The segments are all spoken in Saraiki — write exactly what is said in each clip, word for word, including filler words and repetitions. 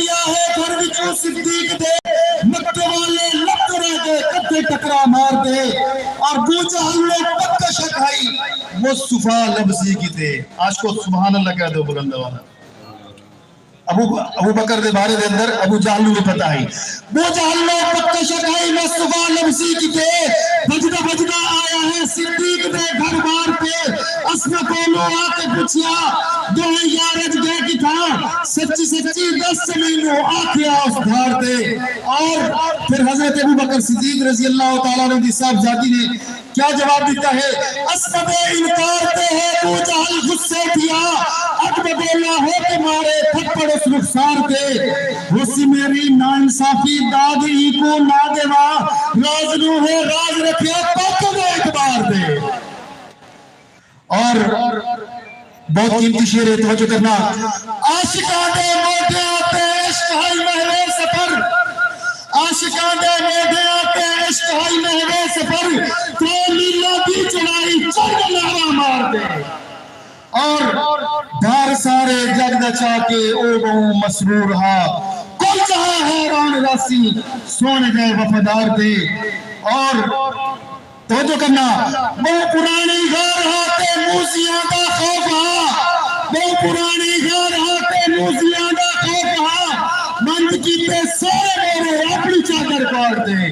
آیا ہے گھر وچوں صدیق دے، مکے والے لبھدے رہ ڳئے، کدھے ٹکرا مار دے۔ اور ابو جہل نو پکا شک ہئی، مصطفیٰ لبھسی کیتے۔ عاشقو، سبحان اللہ کہہ دو بلند آواز۔ ابو، ابو بکر دے بارے دے اندر ابو جہل نو بھی پتہ ہئی۔ ابو جہل نو پکا شک ہئی، مصطفیٰ لبھسی کیتے۔ بھڄدا بھڄدا آیا ہے صدیق دے گھر بار تے۔ اسماء کولوں آ کے پچھیا، دوہیں یار اڄ ڳئے کتھاں؟ سچی سچی ݙس، مینوں آکھیا اس دھار تے۔ اور پھر حضرت ابو بکر صدیق رضی اللہ تعالیٰ عنہ دی صاحبزادی نے کیا جواب ݙتا ہے؟ اسماء دے انکار تے ہے ابو جہل غصے تھیا، اڳ ٻولا ہک مارے تھپڑ اس رخسار تے۔ ہوسی میری ناانصافی، داد اینکوں نہ ݙیواں، راز نو ہے راز رکھیا پک دے اعتبار تے۔ اور بہت قیمتی شعر ہے، توجہ کرنا۔ عاشقاں دے موڈیاں تے عشق ہئی محو سفر، عاشقاں دے موڈیاں تے عشق ہئی محو سفر، ترے میلاں دی چڑھائی چڑھ کے نعرہ مار دے۔ اور بھار سارے جگ دا چا کے او ٻہوں مسرور ہا، کل جہاں حیران راہسی سوہݨے دے وفادار تے۔ اور توجہ کرنا، ٻہوں پراݨی غار ہا تے موذیاں دا خوف ہا، ٻہوں پراݨی غار ہا تے موذیاں دا خوف ہا، بند کیتے سارے مورے اپݨی چادر پاڑ تے۔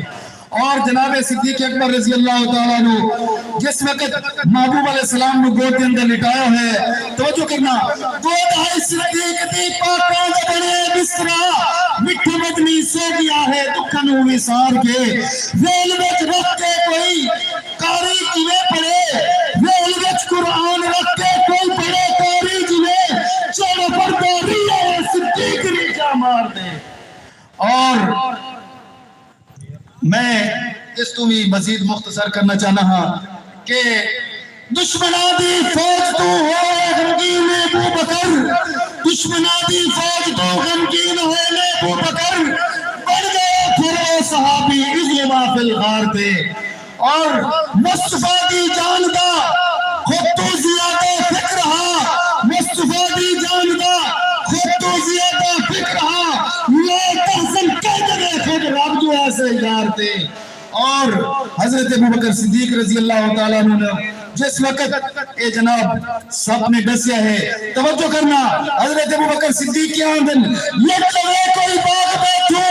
اور جناب صدیق اکبر رضی اللہ تعالیٰ عنہ جس وقت محبوب علیہ السلام نو گود دے اندر لٹایا ہے، توجہ کرنا، گود ہئی صدیق دی پاکاں دا بݨیا بسترا، مٹھا مدنی سو ڳیا ہے دکھاں نو وسار کے، ریل وچ رکھ کے کوئی قاری کیویں پڑھے، ریل وچ قرآن رکھ کے کوئی پڑھے قاری جیویں، جیڑھا پڑھدا ریہا ہے صدیق دی جا مار دے۔ اور میں اس توں وی مزید مختصر کرنا چاہنا ہاں کہ دشمناں دی فوج توں ہوئے غمگین ابو بکر، دشمناں دی فوج توں غمگین ہوئے نے ابو بکر، بݨ ڳئے پھر او صحابی عظمی فی الغار تے۔ اور مصطفیٰ دی جان دا خود توں زیادہ فکر ہا، مصطفیٰ دی جان دا خود توں زیادہ فکر ہا، لا تحزن کہہ دے خود رب جو ایسے یار تے۔ اور حضرت ابوبکر صدیق رضی اللہ تعالیٰ عنہ نے جس وقت اے جناب سب نے ݙسیا ہے، توجہ کرنا، حضرت ابوبکر صدیق کیا آندن، لٹ لوے کوئی باغ بیٹھو،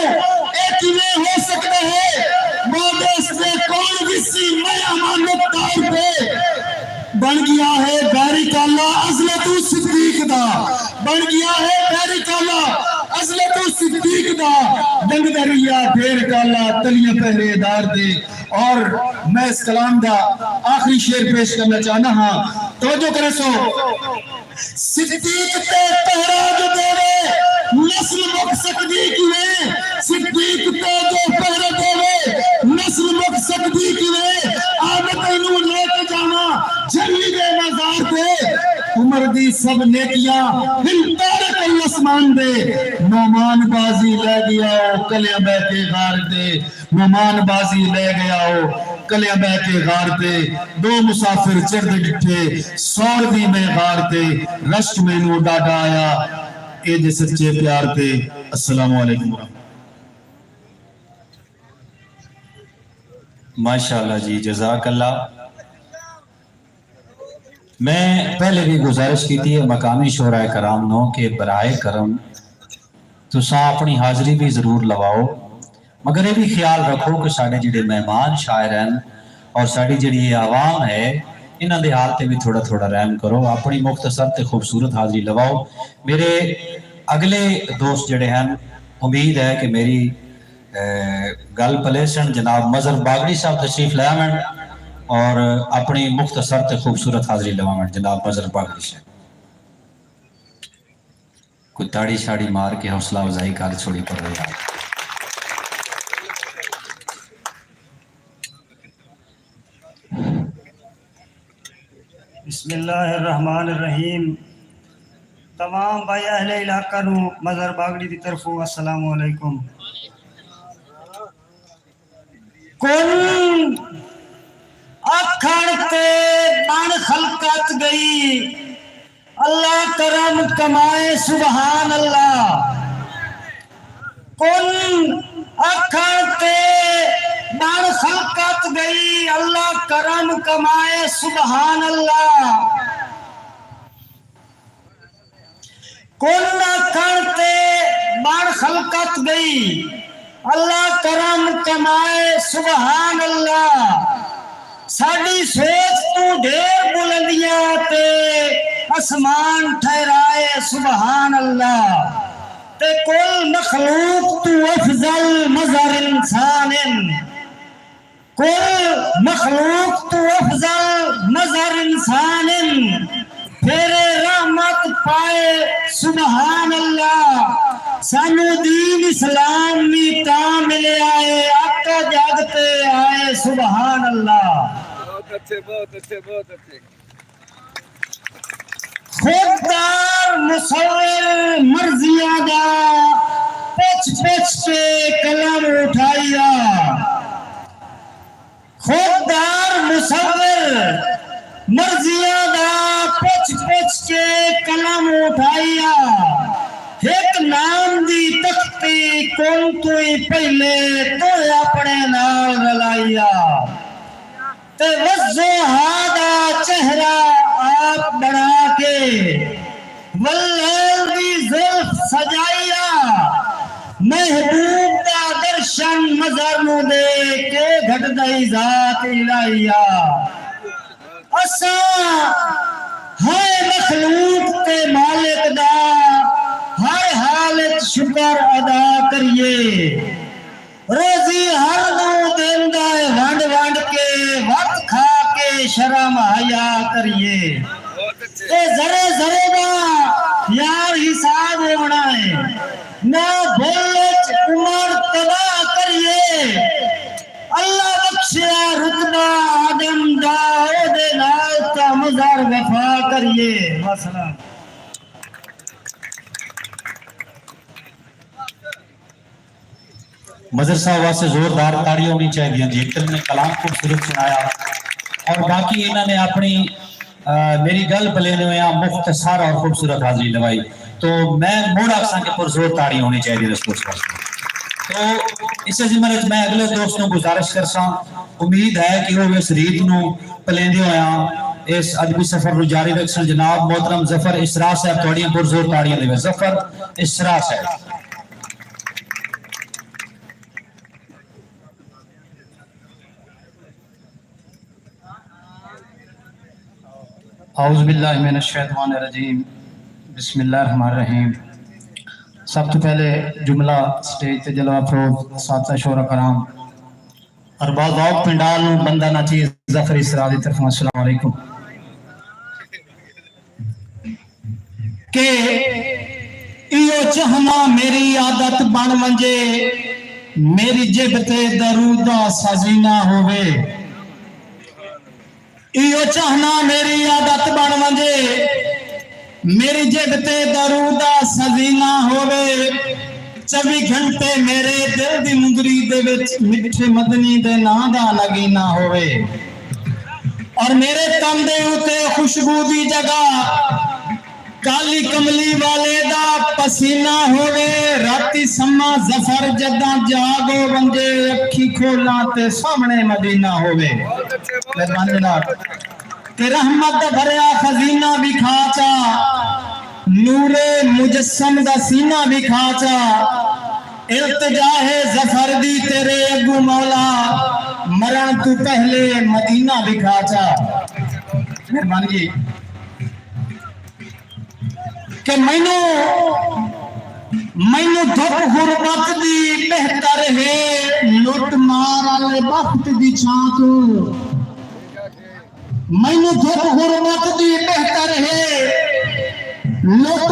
اے کیویں ہو سکدا ہے؟ بعد اس دے کون وسی میں امانت دار تے۔ بݨ ڳیا ہے بیری کالا عضلت صدیق دا، بݨ ڳیا ہے بیری کالا عضلت صدیق دا، ݙنگ دریا ڈھیر کالا تلیاں پہرے دار دے۔ اور میں اس کلام دا آخری شعر پیش کرنا چاہنا ہاں، توجہ کرے سو۔ صدیق تے پہرا جو ݙیوے، نسل مک سکدی کیویں؟ صدیق تے جو پہرا ݙیوے، نسل مک سکدی کیویں؟ آ میں تینوں لے کے جاواں جھلی دے مزار تے۔ عمر دی سب نیکیاں ہن طارق الاسمان دے، نعمان بازی لے ڳیا او کلیاں بہہ کے غار تے۔ نعمان بازی لے ڳیا او کلیاں بہہ کے غار تے، ݙو مسافر چڑھدے ݙٹھے سور دی میں غار تے، رشک مینوں ݙاڈھا آیا اے دے سچے پیار تے۔ السلام علیکم ورحمۃ اللہ۔ ماشاءاللہ جی، جزاک اللہ۔ میں پہلے بھی گزارش کیتی ہے مقامی شعراء کرام نو کہ برائے کرم تساں اپݨی حاضری بھی ضرور لواؤ، مگر اے بھی خیال رکھو کہ ساݙے جیڑھے مہمان شاعر ہن اور ساݙی جیڑھی اے عوام ہے، انہاں دے حال تے بھی تھوڑا تھوڑا رحم کرو، اپݨی مختصر تے خوبصورت حاضری لواؤ۔ میرے اڳلے دوست جیڑھے ہن، امید ہے کہ میری اے، گل پلیسن جناب مظہر باگڑی صاحب تشریف لے آون اور اپݨی مختصر تے خوبصورت حاضری لواون۔ جناب مظہر باگڑی صاحب، کوئی تاڑی شاڑی مار کے حوصلہ افزائی کر چھوڑی پر رہے۔ بسم اللہ الرحمن الرحیم۔ تمام بھائی اہل علاقہ نو مظہر باگڑی دی طرفوں السلام علیکم۔ کن آکھݨ تے بݨ خلقت ڳئی، اللہ کرم کمائے سبحان اللہ۔ کن اکھݨ تے بݨ خلقت ڳئی، اللہ کرم کمائے، سبحان اللہ۔ کن اکھݨ تے بݨ خلقت ڳئی، اللہ کرم کمائے، سبحان اللہ۔ ساݙی سوچ توں ڈھیر بلندیاں تے اسمان ٹھہرائے، سبحان اللہ۔ تے کل مخلوق توں افضل مظہر انسان ہن۔ کل مخلوق توں افضل مظہر انسان ہن، پھیرے رحمت پائے، سبحان اللہ۔ سانوں دین اسلام وی تاں ملیا اے، آقا جڳ تے آئے، سبحان اللہ۔ بہت اچھے، بہت اچھے، بہت اچھے۔ خود دار مصور مرضیاں دا پچھ پچھ کے قلم اٹھائیا۔ خود دار مصور مرضیاں دا پچھ پچھ کے قلم اٹھائیا۔ ہک نام دی تختی کن توں ہی پہلے تو اپݨے نال رلائیا۔ تے والضحیٰ دا چہرہ آپ بݨا کے، واللیل دی زلف سجائیا، محبوب دا درشن مظہر نوں ݙے کے گھٹدائی ذات الہیا۔ اساں ہائے مخلوق تے مالک دا ہر حال اچ شکر ادا کریے۔ روزی ہر ݙو ݙیندا ہے ونڈ ونڈ کے، وت کھا کے شرم حیا کریے۔ اے ذرے ذرے دا یار حساب ہووݨا ہے، نہ بھل اچ عمر تباہ کریے۔ اللہ بخشیا رتبہ آدم دا، اوندے نال تاں مظہر وفا کریے۔ مثلا مظہر صاحب واسطے زوردار تاڑیاں ہونی چاہیے جی، اتنے کلام خوبصورت سنایا، اور باقی انہاں نے اپنی، آ، میری گل پلیندے ہوئے مختصر اور خوبصورت حاضری لوائی۔ تو میں مڑ آکھساں کہ پرزور تاڑیاں ہونی چاہیے اس واسطے۔ تو اس ضمن وچ میں اگلے دوست نوں گزارش کرساں، امید ہے کہ وہ اس ریت نوں پلیندے ہوئے اس ادبی سفر نوں جاری رکھسن۔ جناب محترم ظفر اسرا صاحب، تہاڈیاں پرزور تاڑیاں دے وچ۔ ظفر اسرا صاحب۔ اعوذ باللہ من الشیطان الرجیم۔ بسم اللہ الرحمن الرحیم۔ سب تو پہلے جملہ سٹیج تے جلوہ افروز اساتذہ شعراء کرام اور با ذوق پنڈال نوں بندہ ناچیز ظفر اسرا دی طرفوں السلام علیکم۔ کہ ایہو چاہنا میری عادت بݨ ونڄے، میری جیب تے درود دا خزینہ ہووے۔ ایہو چاہنا میری عادت بݨ ونڄے، میری جیب تے درود دا خزینہ ہووے۔ چووی گھنٹے میرے دل دی مندری دے وچ مٹھے مدنی دے ناں دا نگینہ ہووے، اور میرے تن دے اتے خوشبو دی جگہ کالی کملی والے دا پسینہ ہووے۔ راتی سماں ظفر جداں جاڳ ونڄے، اکھیں کھولاں تے سامݨے مدینہ ہووے۔ مہربانی جناب۔ تے رحمت دا بھریا خزینہ وکھا چا، نور مجسم دا سینہ وکھا چا، التجا ہے ظفر دی تیرے اڳوں مولا، مرݨ توں پہلے مدینہ وکھا چا۔ مہربانی جی۔ کہ مینوں، مینوں دھپ غربت دی بہتر ہے، لٹ مار آلے بخت دی چھاں توں۔ مینوں دھپ غربت دی بہتر ہے، لٹ